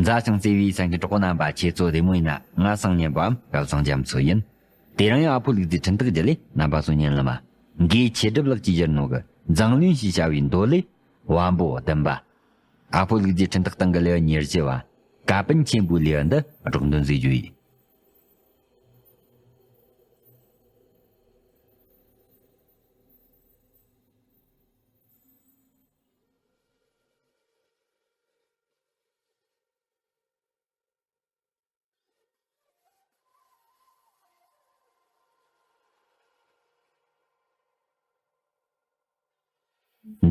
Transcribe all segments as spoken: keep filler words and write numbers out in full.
བཟའ་ཞིང་རྩེ་བའི་སེམས་ཅན་གྲོགས་པོ་རྣམ་པ། ཁྱེད་ཚོ་བདེ་མོ་ཡིན་ན། ང་སང་ཉིན་པའམ་སྐལ་བཟང་རྒྱ་མཚོ་ཡིན། དེ་རིང་ཡང་ཨ་ཕོ་ལུག་རྫིའི་འཕྲིན་སྟེགས་བརྒྱུད་ལས་རྣམ་པ་ཚོ་ཉན་ལ་མ། འགོས་ཆེ་སྒྲུབ་ལགས་ཀྱིས་བསྒྱུར་ནོ་གི་མཛངས་བླུན་ཞེས་བྱ་བའི་མདོ་ལས། བམ་པོ་བདུན་པ། ཨ་ཕོ་ལུག་རྫིའི་འཕྲིན་སྟེགས་སྟེང་གི་ལེའུ་ཉེར་བཞི་བ། ཀ་པཎ་ཆེན་པོའི་ལེའུ་འདི་སྒྲོག་འདོན་མཛད་རྒྱུ་ཡིན།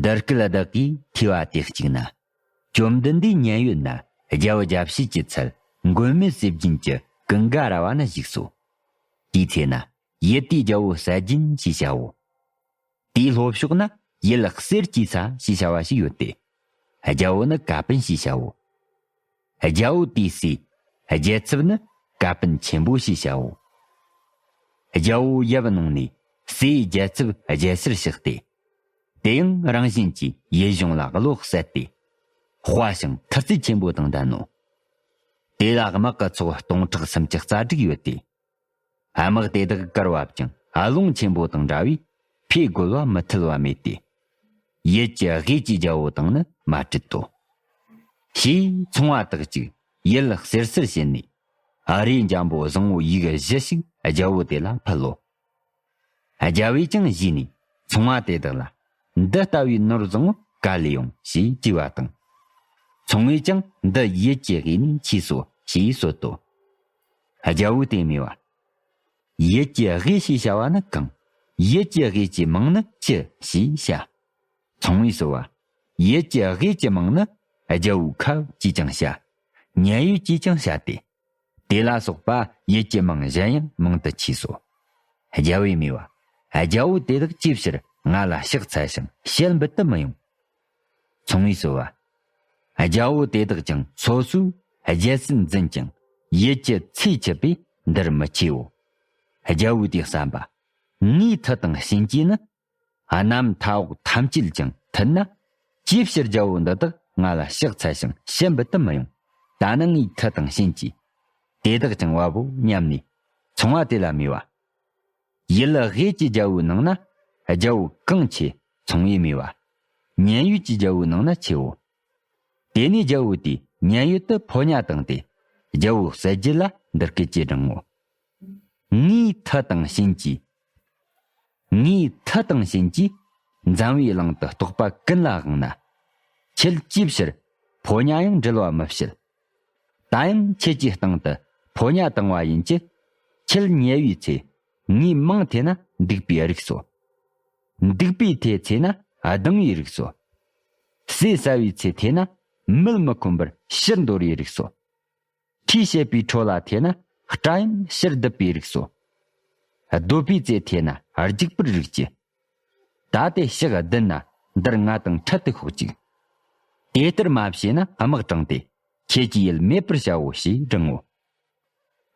འདི་སྐད་བདག་གིས་ཐོས་པ་དེ་གཅིག་ན། བཅོམ་ལྡན་འདས་མཉན་ཡོད་ན་རྒྱལ་པོ་རྒྱལ་བྱེད་ཀྱི་ཚལ་མགོན་མེད་ཟས་སྦྱིན་གྱི་ཀུན་དགའ་ར་བ་ན་བཞུགས་སོ། དེའི་ཚེ་ན་ཡུལ་དེའི་རྒྱལ་པོ་སྲད་སྦྱིན་ཞེས་བྱའོ། དེའི་ལྷོ་ཕྱོགས་ན་ཡུལ་གསེར་གྱི་ས་ཞེས་བྱ་བ་ཞིག་ཡོད་དེ། རྒྱལ་པོ་ནི་ཀ་པཎ་ཞེས་བྱའོ། རྒྱལ་པོ་དེའི་སྲས་རྒྱལ་ཚབ་ནི་ཀ་པཎ་ཆེན་པོ་ཞེས་བྱའོ། རྒྱལ་པོ་ཡབ་གནང་ནས་སྲས་རྒྱལ་ཚབ་རྒྱལ་སར་གཤེགས་ཏེ། དེ་ཡང་རང་བཞིན་གྱིས་ཡུལ་གཞུང་ལ་བློ་གསལ་ཏེ། དཔའ་ཞིང་མཐུ་རྩལ་ཆེན་པོ་དང་ལྡན་ནོ། དེ་ལ་དམག་གི་ཚོགས་སྟོང་ཕྲག་སུམ་ཅུ་རྩ་དྲུག་ཡོད་དེ། དམག་དེ་དག་བཀར་བ་ཀྱང་རླུང་ཆེན་པོ་དང་འདྲ་བས་འཕེལ་རྒོལ་བ་མི་ཐུལ་བ་མེད་དེ། ཡུལ་གྱི་དབུས་ཀྱི་རྒྱལ་པོ་དང་ནི་མ་བྲལ་ཏོ། ཞེས་ཚོང་པ་དག་ཅིག་ཡུལ་གསེར་སར་ཕྱིན་ནས། ཨ་རིའི་འཇམ་པོ་བཟང་པོ་ཡིག་བཞི་ཞིག་རྒྱལ་པོ་དེ་ལ་ཕུལ་ལོ། རྒྱལ་པོས་ཀྱང་བཞེས་ནས་ཚོང་པ་དེ་དག་ལ། འདི་ལྟ་བུའི་ནོར་བཟང་པོ་ག་ལས་ཡོང་ཞེས་དྲིས་པ་དང་། ཚོང་པས་ཀྱང་འདི་ཡུལ་གྱི་དབུས་ནས་མཆིས་སོ་ཞེས་གསོལ་ཏོ། རྒྱལ་པོས་དེ་སྨྲས་པ། ཡུལ་གྱི་དབུས་ཞེས་བྱ་བ་ནི་གང་། ཡུལ་གྱི་དབུས་ཀྱི་མིང་ནི་ཅི་ཞེས་བྱ། ཚོང་པས་གསོལ་བ། ཡུལ་གྱི་དབུས་ཀྱི་མིང་ནི་རྒྱལ་པོའི་ཁབ་ཅེས་ཀྱང་བྱ། མཉན་ཡོད་ཅེས་ཀྱང་བྱ་སྟེ། དེ་ལ་སོགས་པ་ཡུལ་གྱི་མིང་གཞན་ཡང་མང་དུ་མཆིས་སོ། རྒྱལ་པོས་སྨྲས་པ། རྒྱལ་པོ་དེ་དག་ཅིའི་ཕྱིར་ང་ལ་ཕྱག་འཚལ་ཞིང་ཞལ་འབུལ་དུ་མི་ཡོང་། ཚོང་པས་གསོལ་བ། རྒྱལ་པོ་དེ་དག་ཀྱང་སོ་སོའི་རྒྱལ་སྲིད་འཛིན་ཅིང་ཡུལ་གྱི་ཚེ་ཆད་པས་འདིར་མི་མཆིའོ། རྒྱལ་པོའི་དེ་བསམ་པ། ངའི་མཐུ་དང་གཤིན་རྗེ་ནི། གནམ་མཐའ་འོག་ཐམས་ཅད་ཀྱང་མཐུན་ན། ཅིའི་ཕྱིར་རྒྱལ་པོ་འདི་དག་ང་ལ་ཕྱག་འཚལ་ཞིང་ཞལ་འབུལ་དུ་མི་ཡོང་། ད་ནི་ངའི་མཐུ་དང་གཤིན་རྗེ། དེ་དག་ཀྱང་བ་བོ་སྙམ་ནས་ཚོང་པ་དེ་ལ་སྨྲས་པ། ཡུལ་དབུས་ཀྱི་རྒྱལ་པོའི་ནང་ན་རྒྱལ་པོ་གང་ཆེ། ཚོང་པས་སྨྲས་པ། མཉན་ཡོད་ཀྱི་རྒྱལ་པོའི་ནང་ན་ཆེའོ། དེ་ནས་རྒྱལ་པོ་དེས་མཉན་ཡོད་དུ་ཕོ་ཉ་བཏང་སྟེ་རྒྱལ་པོ་གསལ་རྒྱལ་ལ་འདི་སྐད་ཅེས་དྲངས་ངོ་། ངའི་མཐུ་དང་གཤིན་རྗེ། ངའི་མཐུ་དང་གཤིན་རྗེ་འཛམ་བུའི་གླིང་དུ་གཏོགས་པ་ཀུན་ལ་དབང་ན། ཁྱེད་ཅིའི་ཕྱིར་ཕོ་ཉ་ཡང་འབྲལ་བ་མི་བྱེད། ད་ཡང་ཁྱེད་ཀྱི་སྟེང་དུ་ཕོ་ཉ་བཏང་བ་ཡིན་གྱི། ཁྱེད་ཉལ་བའི་ཚེ་ངའི་མིང་ཐོས་ན་འདུག་པའི་རིགས་སོ། འདུག་པའི་ཐོས་ཚེ་ན་ལྡང་བའི་རིགས་སོ། ཟས་ཟ་བའི་ཚེ་ཐོས་ན་མིད་མི་ཁོམ་པར་ཕྱིར་འདོར་བའི་རིགས་སོ། ཁྲུས་བྱེད་པའི་འཕྲོ་ལ་ཐོས་ན་སྐྲ་ཡང་ཕྱིར་བསྡུ་བའི་རིགས་སོ། སྡོད་པའི་ཚེ་ཐོས་ན་རྒྱུག་པར་རིགས་ཀྱི། ད་དེ་ཕྱག་བདུན་ན་འདིར་ང་དང་འཕྲད་དུ་ཤོག་ཅིག། དེ་ལྟར་མ་བྱས་ན་དམག་དྲངས་ཏེ་ཁྱེད་ཀྱི་ཡུལ་མེད་པར་བྱའོ་ཞེས་དྲང་ངོ་།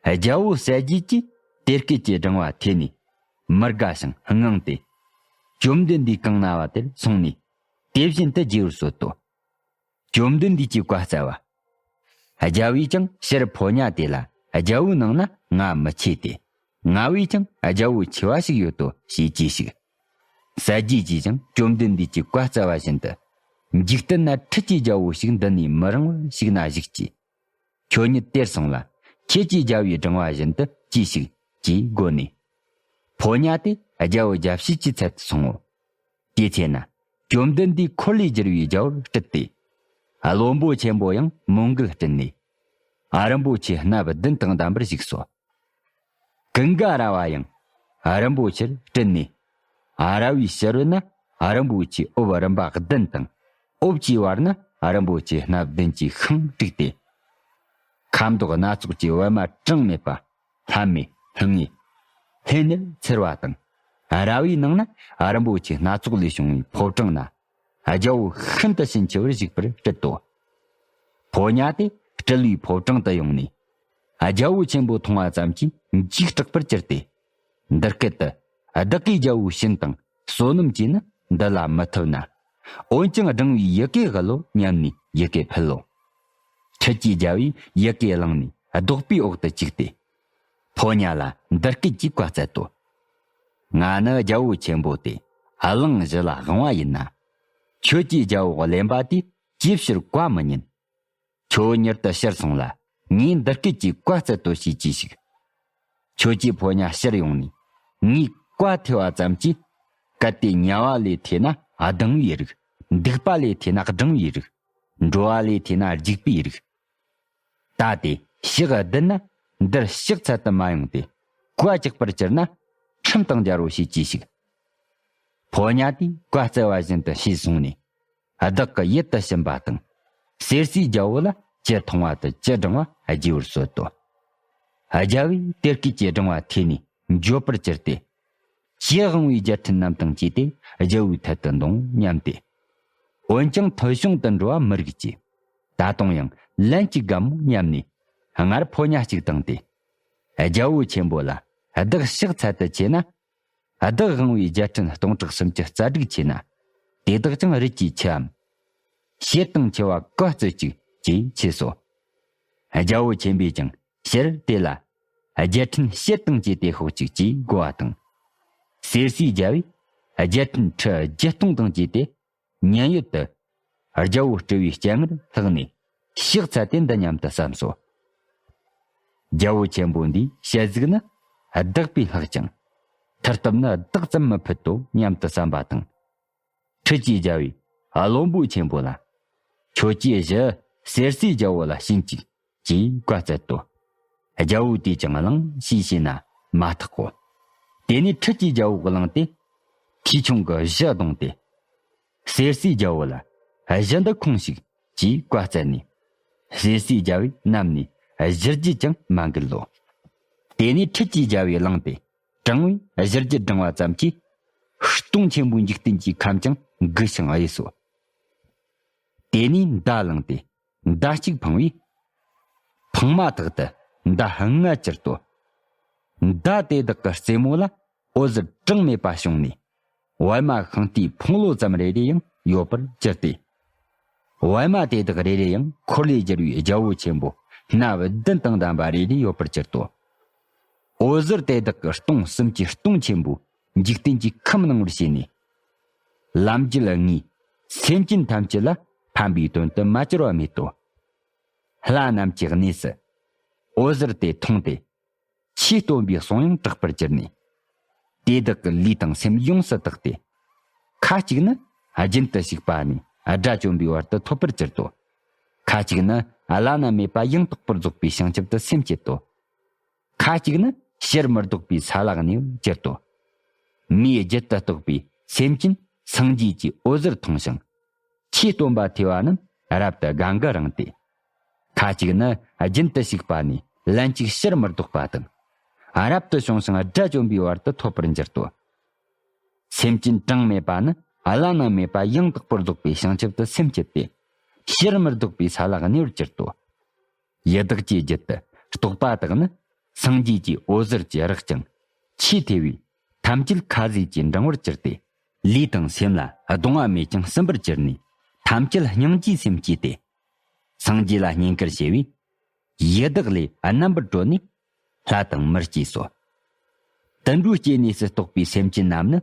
རྒྱལ་པོ་གསལ་རྒྱལ་གྱིས་དེ་སྐད་ཀྱི་དྲང་བ་ཐོས་ནས་མི་དགའ་ཞིང་དངངས་ཏེ། བཅོམ་ལྡན་འདས་གང་ན་བ་དེར་སོང་ནས་དེ་བཞིན་དུ་བགྱི་བར་གསོལ་ཏོ། བཅོམ་ལྡན་འདས་ཀྱིས་བཀའ་སྩལ་པ། རྒྱལ་པོས་ཀྱང་ཕྱིར་ཕོ་ཉ་དེ་ལ་རྒྱལ་པོའི་ནང་ན་ང་མི་མཆིས་ཏེ། ང་བས་ཀྱང་རྒྱལ་པོ་ཆེ་བ་ཞིག་ཡོད་དོ་ཞེས་གྱིས་ཤིག། གསལ་རྒྱལ་གྱིས་ཀྱང་བཅོམ་ལྡན་འདས་ཀྱིས་བཀའ་སྩལ་པ་བཞིན་དུ། འཇིག་རྟེན་ན་འཕྲུལ་གྱི་རྒྱལ་པོ་ཞིག་འདི་ནས་མི་རུང་བར་ཞིག་ན་བཞུགས་ཀྱིས། ཁྱོད་ཉིད་དེར་སོང་ལ་ཁྱེད་ཀྱིས་རྒྱལ་པོའི་དྲང་བ་བཞིན་དུ་གྱིས་ཤིག་ཅེས་བསྒོ་ནས། ཕོ་ཉ་དེ་རྒྱལ་པོ་རྒྱལ་བྱེད་ཀྱི་ཚལ་དུ་སོང་ངོ་། དེའི་ཚེ་ན་བཅོམ་ལྡན་འདས་འཁོར་ལོས་སྒྱུར་བའི་རྒྱལ་པོར་སྤྲུལ་ཏེ། བློན་པོ་ཆེན་པོ་ཡང་མོའུ་འགལ་སྤྲུལ་ནས། ཨ་རིན་པོ་ཆེ་སྣ་བདུན་དང་ལྡན་པར་བཞུགས་སོ། ཀུན་དགའ་ར་བ་ཡང་ཨ་རིན་པོ་ཆེར་སྤྲུལ་ནས། ཨ་ར་བའི་ཕྱི་རོལ་ན་ཨ་རིན་པོ་ཆེའི་འོབས་རིམ་པ་བདུན་དང་། འོབས་ཀྱི་བར་ན་ཨ་རིན་པོ་ཆེ་སྣ་བདུན་གྱི་ཤིང་བྲིས་ཏེ། ཁ་མདོག་སྣ་ཚོགས་ཀྱི་པད་མ་གྲངས་མེད་པ། ལྷམ་མེ་ལྷང་ངེ་། ལྷན་ནེར་འཚེར་བ་དང་། ར་བའི་ནང་ན་ཨ་རིན་པོ་ཆེ་སྣ་ཚོགས་ལས་བྱུང་བའི་ཕོ་བྲང་ན། རྒྱལ་པོ་ཤིན་ཏུ་ཕྱིན་ཆེ་བར་བཞུགས་པར་སྤྲུལ་ཏོ། ཕོ་ཉ་དེ་སྤྲུལ་བའི་ཕོ་བྲང་དུ་ཡོང་ནས། རྒྱལ་པོ་ཆེན་པོ་མཐོང་བ་ཙམ་གྱིས་འཇིགས་སྐྲག་པར་གྱུར་ཏེ། འདི་སྐད་དུ། བདག་གིས་རྒྱལ་པོའི་བྱིན་དང་བསོད་ནམས་ཀྱིས་ནི་འདི་ལ་མི་ཐུབ་ན། འོན་ཀྱང་སྦྲང་བུའི་ཡི་གེ་གི་ལོ་སྙམ་ནས་ཡི་གེ་ཕུལ་ལོ། ཁྲི་ཀྱི་རྒྱལ་བོས་ཡི་གེ་བླངས་ནས་ལྡོག་པའི་འོག་ཏུ་བཅུག་སྟེ། ཕོ་ཉ་ལ་འདི་སྐད་ཀྱིས་བཀའ་སྩལ་ཏོ། ང་ནི་རྒྱལ་བོ་ཆེན་པོ་སྟེ། གླིང་བཞི་ལ་དབང་བ་ཡིན་ན། ཁྱོད་ཀྱིས་རྒྱལ་བོ་གླེན་པ་དེས་ཅིའི་ཕྱིར་བཀའ་མི་ཉན། ཁྱོད་མྱུར་དུ་ཕྱིར་སོང་ལ། ངས་འདི་སྐད་ཀྱིས་བཀའ་སྩལ་ཏོ་ཞེས་གྱིས་ཤིག། ཁྱོད་ཀྱི་ཕོ་ཉ་ཕྱིར་ཡོང་ནས། ངས་བཀའ་ཐོས་པ་ཙམ་གྱིས། གལ་ཏེ་དམྱལ་བ་ལས་ཐོས་ན་སྡང་བའི་རིགས། སྡིག་པ་ལས་ཐོས་ན་སྦྲང་བའི་རིགས། འགྲོ་བ་ལས་ཐོས་ན་འཇིགས་པའི་རིགས། ད་དེ་ཕྱག་བདུན་ན་འདིར་ཕྱག་འཚལ་དུ་མ་ཡོང་སྟེ། བཀའ་བཅག་པར་གྱུར་ན་ཁྲིམས་དང་སྦྱར་རོ་ཞེས་གྱིས་ཤིག། ཕོ་ཉ་དེས་བཀའ་སྩལ་བ་བཞིན་དུ་བྱས་སོང་ནས། བདག་གི་ཡུལ་དུ་ཕྱིན་པ་དང་། གསེར་སྲས་རྒྱལ་པོ་ལ་ཇི་མཐོང་བ་དུ་ཇི་བསྒྲང་བ་རྒྱས་པར་གསོལ་ཏོ། རྒྱལ་པོས་དེ་སྐད་ཀྱི་བསྒྲང་བ་ཐོས་ནས་འགྱོད་པར་གྱུར་ཏེ། ཇི་དབང་བའི་རྒྱལ་ཕྲན་རྣམས་དང་བཅས་ཏེ་རྒྱལ་པོའི་ཐད་དུ་འདོང་སྙམ་སྟེ། འོན་ཀྱང་ཐོས་བྱུང་དུ་འགྲོ་བ་མི་རིགས་ཀྱིས། ད་དུང་ཡང་ལན་གཅིག་དགའ་མོ་སྙམ་ནས། སྔར་ཕོ་ཉ་གཅིག་བཏང་སྟེ། རྒྱལ་པོ་ཆེན་པོ་ལ་བདག་ཕྱག་འཚལ་དུ་ཆས་ན། བདག་དབང་བའི་རྒྱལ་ཕྲན་སྟོང་ཕྲག་སུམ་ཅུ་རྩ་དྲུག་ཆས་ན། དེ་དག་ཀྱང་རིགས་ཀྱི་ཆུའམ། ཕྱེད་དང་ཆེ་བ་ག་ཚོད་ཅིག་ཅེས་ཆས་སོ། རྒྱལ་པོ་ཆེན་པོས་ཀྱང་ཕྱིར་དེ་ལ། རྒྱལ་ཕྲན་ཕྱེད་དང་བཅས་ཏེ་ཤོག་ཅིག་ཅེས་བསྒོ་བ་དང་། གསེར་སྲས་རྒྱལ་པོས་རྒྱལ་ཕྲན་ཁྲི་བརྒྱད་སྟོང་དང་བཅས་ཏེ། མཉན་ཡོད་དུ། རྒྱལ་པོ་སྤྲུལ་པའི་སྤྱན་སྔར་ལྷགས་ནས། ཕྱག་འཚལ་ཏེ་འདི་སྙམ་དུ་བསམས་སོ། རྒྱལ་པོ་ཆེན་པོ་འདིའི་ཞལ་གཟིགས་ནི་བདག་པོས་ལྷག་ཅིང་། མཐུ་སྟོབས་ནི་བདག་ཙམ་མི་ཕོད་དོ་སྙམ་དུ་བསམ་པ་དང་། ཁྲི་ཀྱི་རྒྱལ་པོས་བློན་པོ་ཆེན་པོ་ལ། ཁྱོད་ཀྱིས་གཞི་གསེར་སྲས་རྒྱལ་པོ་ལ་བྱིན་ཅིག་ཅེས་བཀའ་སྩལ་ཏོ། རྒྱལ་པོ་དེས་ཀྱང་བླངས་ཞེས་བྱས་ན་མ་ཐག་གོ། དེ་ནས་ཁྲི་ཀྱི་རྒྱལ་པོ་བླངས་ཏེ། མཐེའུ་ཆུང་གིས་གཞི་བརྡུངས་ཏེ། གསེར་སྲས་རྒྱལ་པོ་ལ་གཞི་འདི་ཁོང་ཞིག་ཅེས་བཀའ་སྩལ་ནས། གསེར་སྲས་རྒྱལ་པོས་བསྣམས་ནས་གཞུ་རྒྱུད་ཀྱང་མ་འགུལ་ལོ། དེ་ནས་ཁྲི་ཀྱི་རྒྱལ་པོས་བླངས་ཏེ་དྲང་བའི་གཞུ་རྒྱུད་བསྒྲེངས་པ་ཙམ་གྱིས། སྟོང་ཆེན་པོའི་འཇིག་རྟེན་གྱི་ཁམས་ཀྱང་འགུལ་ཞིང་གཡོས་སོ། དེ་ནས་མདའ་བླངས་ཏེ་མདའ་གཅིག་འཕངས་པས། འཕངས་མ་ཐག་ཏུ་མདའ་ལྔ་གྱུར་ཏོ། མདའ་དེ་དག་གི་རྩེ་མོ་ལ་འོད་ཟེར་གྲངས་མེད་པ་བྱུང་ནས། པད་མ་ཤིང་རྟའི་འཕང་ལོ་ཙམ་རེ་རེ་ཡང་ཡོད་པར་གྱུར་ཏེ། པད་མ་དེ་དག་རེ་རེ་ཡང་འཁོར་ལོས་སྒྱུར་བའི་རྒྱལ་པོ་ཆེན་པོ་སྣ་བདུན་དང་ལྡན་པ་རེ་རེ་ཡོད་པར་གྱུར་ཏོ། འོད་ཟེར་དེ་དག་གིས་སྟོང་གསུམ་གྱི་སྟོང་ཆེན་པོའི་འཇིག་རྟེན་གྱི་ཁམས་སྣང་བར་བྱས་ནས། ལམ་རྒྱུད་ལྔའི་སེམས་ཅན་ཐམས་ཅད་ལ་ཕན་པའི་དོན་དུ་མ་གྱུར་པ་མེད་དོ། ལྷ་རྣམས་ཀྱི་གནས་སུ་འོད་ཟེར་དེ་མཐོང་སྟེ། ཆོས་སྟོན་པའི་གསུང་ཡང་གྲགས་པར་གྱུར་ནས། དེ་དག་གི་ལུས་དང་སེམས་ཡོངས་སུ་དག་སྟེ། ཁ་ཅིག་ནི་རྒྱུན་དུ་ཞུགས་པ་ནས་དགྲ་བཅོམ་པའི་བར་དུ་ཐོབ་པར་གྱུར་ཏོ། ཁ་ཅིག་ནི་བླ་ན་མེད་པ་ཡང་དག་པར་རྫོགས་པའི་བྱང་ཆུབ་ཏུ་སེམས་བསྐྱེད་དོ། ཁ་ཅིག་ནི་ཕྱིར་མི་ལྡོག་པའི་ས་ལ་གནས་པར་གྱུར་ཏོ། མིའི་རྒྱུད་དུ་གཏོགས་པའི་སེམས་ཅན་སངས་རྒྱས་ཀྱི་འོད་ཟེར་མཐོང་ཞིང་། ཆོས་སྟོན་པ་ཐོས་པ་རྣམས་རབ་ཏུ་དགའ་མགུ་རངས་ཏེ། ཁ་ཅིག་ནི་རྒྱུན་དུ་ཞུགས་པ་ནས་ལན་གཅིག་ཕྱིར་མི་ལྡོག་པ་དང་། རབ་ཏུ་བྱུང་ཞིང་དགྲ་བཅོམ་པའི་བར་དུ་ཐོབ་པར་འགྱུར་ཏོ། སེམས་ཅན་གྲངས་མེད་པ་ནི་བླ་ན་མེད་པ་ཡང་དག་པར་རྫོགས་པའི་བྱང་ཆུབ་ཏུ་སེམས་བསྐྱེད་དེ། ཕྱིར་མི་ལྡོག་པའི་ས་ལ་གནས་པར་གྱུར་ཏོ། ཡི་དྭགས་ཀྱི་རྒྱུད་དུ་གཏོགས་པ་དག་ནི་སངས་རྒྱས་ཀྱི་འོད་ཟེར་གྱིས་རེག་ཅིང་ཆོས་ཐོས་པས་ཐམས་ཅད་ཁ་ཟས་ཀྱིས་འགྲངས་པར་གྱུར་ཏེ། ལུས་དང་སེམས་ལ་གདུང་བ་མེད་ཀྱང་ཟིན་པར་གྱུར་ནས་ཐམས་ཅད་སྙིང་རྗེའི་སེམས་བསྐྱེད་དེ། སངས་རྒྱས་ལ་བསྙེན་བཀུར་བྱས་པས། ཡི་དྭགས་ལས་རྣམ་པར་གྲོལ་ནས་ལྷ་དང་མིར་སྐྱེས་སོ། དུད་འགྲོའི་སྐྱེ་གནས་སུ་གཏོགས་པའི་སེམས་ཅན་རྣམས་ནི་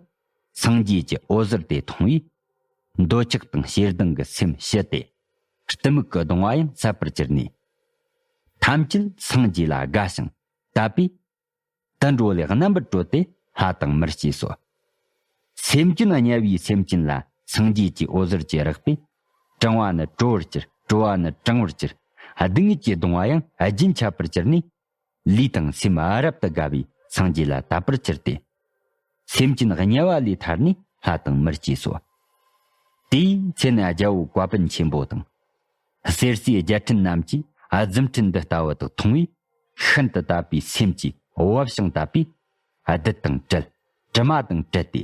སངས་རྒྱས་ཀྱི་འོད་ཟེར་དེ་མཐོང་བས། འདོད་ཆགས་དང་ཞེ་སྡང་གི་སེམས་ཞི་སྟེ། གཏི་མུག་གི་གདུང་བ་ཡང་ཟད་པར་གྱུར་ནས། ཐམས་ཅད་སངས་རྒྱས་ལ་དགའ་ཞིང་དད་པས། དུད་འགྲོ་ལས་རྣམ་པར་གྲོལ་ཏེ་ལྷ་དང་མིར་སྐྱེས་སོ། སེམས་ཅན་དམྱལ་བའི་སེམས་ཅན་ལ་སངས་རྒྱས་ཀྱི་འོད་ཟེར་གྱིས་རེག་པས། གྲང་བ་ནི་དྲོ་བར་གྱུར། དྲོ་བ་ནི་གྲང་བར་གྱུར། སྡུག་བསྔལ་གྱི་གདུང་བ་ཡང་རྒྱུན་ཆད་པར་གྱུར་ནས། ལུས་དང་སེམས་རབ་ཏུ་དགའ་བས་སངས་རྒྱས་ལ་དད་པར་གྱུར་ཏེ། སེམས་ཅན་དམྱལ་བ་ལས་ཐར་ནས་ལྷ་དང་མིར་སྐྱེས་སོ། དེའི་ཚེ་ན་རྒྱལ་པོ་བཀའ་དཔོན་ཆེན་པོ་དང་། གསེར་སྲས་རྒྱལ་ཕྲན་རྣམས་ཀྱིས་རྫུ་འཕྲུལ་འདི་ལྟ་བུ་དག་མཐོང་བས། ཤིན་ཏུ་དད་པའི་སེམས་ཀྱིས་བབ་ཞིང་དད་པས། བདུད་དང་བྲལ། གྲིབ་མ་དང་བྲལ་ཏེ།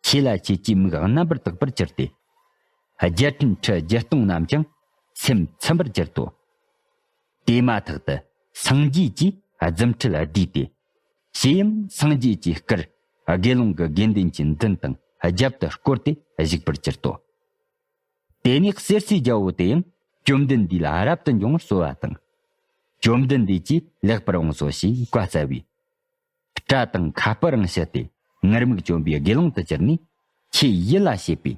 ཁྱེད་ལ་ཁྱེད་ཀྱི་མིག་རྣམ་པར་དག་པར་གྱུར་ཏེ། རྒྱལ་ཕྲན་ཁྲི་བརྒྱད་སྟོང་རྣམས་ཀྱང་སེམས་ཚིམ་པར་གྱུར་ཏོ། དེ་མ་ཐག་ཏུ་སངས་རྒྱས་ཀྱིས་རྫུ་འཕྲུལ་བསྡུས་ཏེ། ཞེས་ཡང་སངས་རྒྱས་ཀྱི་སྐུར་དགེ་སློང་གི་དགེ་འདུན་གྱི་མདུན་དང་རྒྱབ་ཏུ་བསྐོར་ཏེ་བཞུགས་པར་གྱུར་ཏོ། དེ་ནས་གསེར་སྲས་རྒྱལ་པོ་དེ་ཡང་ བཅོམ་ལྡན་འདས་ལ་རབ་ཏུ་འབྱུང་བར་གསོལ་བ་དང་། བཅོམ་ལྡན་འདས་ཀྱིས་ལེགས་པར་འོངས་སོ་ཞེས་བཀའ་སྩལ་བས། སྐྲ་དང་ཁ་སྤུ་རིང་ཕྱིར་ཏེ། ངུར་སྨྲིག་བཅོམ་པའི་དགེ་སློང་དུ་གྱུར་ནས། ཆོས་ཡིད་ལ་བྱེད་པས།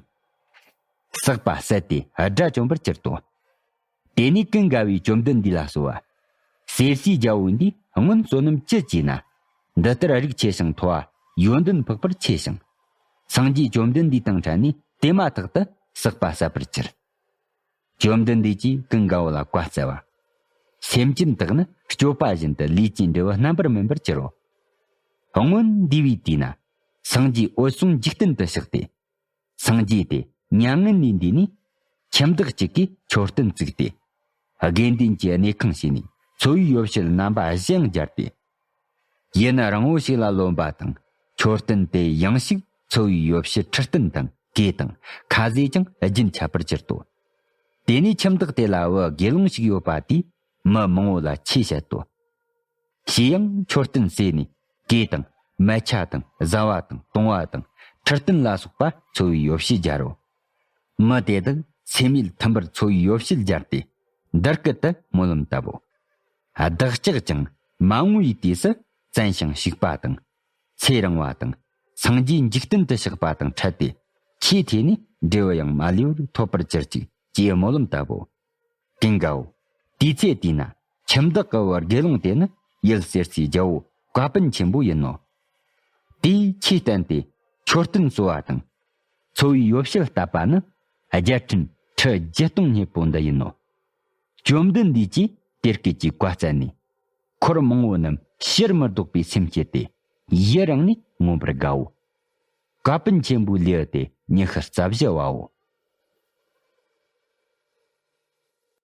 ཟགས་པ་ཟད་དེ་དགྲ་བཅོམ་པར་གྱུར་ཏོ། དེ་ནས་ཀུན་དགའ་བོས་བཅོམ་ལྡན་འདས་ལ་གསོལ་བ། གསེར་སའི་རྒྱལ་པོ་འདིས་སྔོན་བསོད་ནམས་ཅི་བགྱིས་ན། འདི་ལྟར་རིགས་ཆེ་ཞིང་མཐོ་བ་ཡོན་ཏན་འཕགས་པར་ཆེ་ཞིང་། སངས་རྒྱས་བཅོམ་ལྡན་འདས་དང་འཕྲད་ནས་དེ་མ་ཐག་ཏུ་ཟགས་པ་ཟད་པར་གྱུར། བཅོམ་ལྡན་འདས་ཀྱིས་ཀུན་དགའ་བོ་ལ་བཀའ་སྩལ་བ། སེམས་ཅན་དག་ནི་སྤྱོད་པ་བཞིན་དུ་ལས་ཀྱི་འབྲས་བུ་རྣམ་པར་སྨིན་པར་འགྱུར་རོ། སྔོན་འདས་པའི་དུས་ན། སངས་རྒྱས་འོད་སྲུང་འཇིག་རྟེན་དུ་གཤེགས་ཏེ། སངས་རྒྱས་དེ་མྱ་ངན་ལས་འདས་ནས། ཁྱིམ་བདག་ཅིག་གིས་མཆོད་རྟེན་བཙུགས་ཏེ། དགེ་འདུན་གྱི་གནས་ཁང་བྱས་ནས། འཚོ་བའི་ཡོ་བྱད་རྣམ་པ་བཞི་ཡང་སྦྱར་ཏེ། ཡུན་རིང་བོ་ཞིག་ལ་ལོན་པ་དང་། མཆོད་རྟེན་དེ་ཡང་ཞིག་འཚོ་བའི་ཡོ་བྱད་ཁྲི་སྟན་དང་། གོས་དང་། ཁ་ཟས་ཀྱང་རྒྱུན་ཆད་པར་གྱུར་ཏོ། དེ་ནས་ཁྱིམ་བདག་དེ་ལ་བུ་དགེ་སློང་ཞིག་ཡོད་པ་དེས་མི་མང་བོ་ལ་ཆོས་བཤད་དོ། ཞེས་ཡང་མཆོད་རྟེན་བསྲེས་ནས། གོས་དང་། མལ་ཆ་དང་། བཟའ་བ་དང་། བཏུང་བ་དང་། ཁྲི་སྟན་ལ་སོགས་པ་འཚོ་བའི་ཡོ་བྱད་སྦྱར་རོ། མི་དེ་དག་ཚེ་མེད་ཐིམ་པར་འཚོ་བའི་ཡོ་བྱད་སྦྱར་ཏེ། འདི་སྐད་དུ་སྨོན་ལམ་བཏབ་བོ། བདག་ཅག་ཀྱང་མ་འོངས་པའི་དུས་སུ་བཙན་ཞིང་ཞིག་པ་དང་། ཚེ་རིང་བ་དང་། སངས་རྒྱས་འཇིག་རྟེན་དུ་གཤེགས་པ་དང་འཕྲད་དེ། ཆོས་ཐོས་ནས་འབྲས་བུ་ཡང་མ་ལུས་པར་ཐོབ་པར་གྱུར་ཅིག་ཅེས་སྨོན་ལམ་བཏབ་བོ། ཀུན་དགའ་བོ། དུས་ཚེ་དེས་ན་ཁྱིམ་བདག་གི་བུ་དགེ་སློང་དེ་ནི་ཡུལ་གསེར་སའི་རྒྱལ་པོ་བཀའ་དཔོན་ཆེན་པོ་ཡིན་ནོ། དེས་ཆོས་བསྟན་ཏེ། མཆོད་རྟེན་གསོལ་བ་དང་། འཚོ་བའི་ཡོ་བྱད་བཏབ་པ་ནི། རྒྱལ་ཕྲན་ཁྲི་བརྒྱད་སྟོང་སྙེད་པོ་འདི་ཡིན་ནོ། བཅོམ་ལྡན་འདས་ཀྱིས་དེ་སྐད་ཀྱི་བཀའ་སྩལ་ནས། འཁོར་མང་བོ་རྣམས་ཕྱིར་མི་ལྡོག་པའི་སེམས་བསྐྱེད་དེ། ཡུན་རིང་ནས་མངོན་པར་དགའ་བོ། བཀའ་དཔོན་ཆེན་པོའི་ལེའུ་སྟེ་ཉི་ཤུ་རྩ་བཞི་བའོ།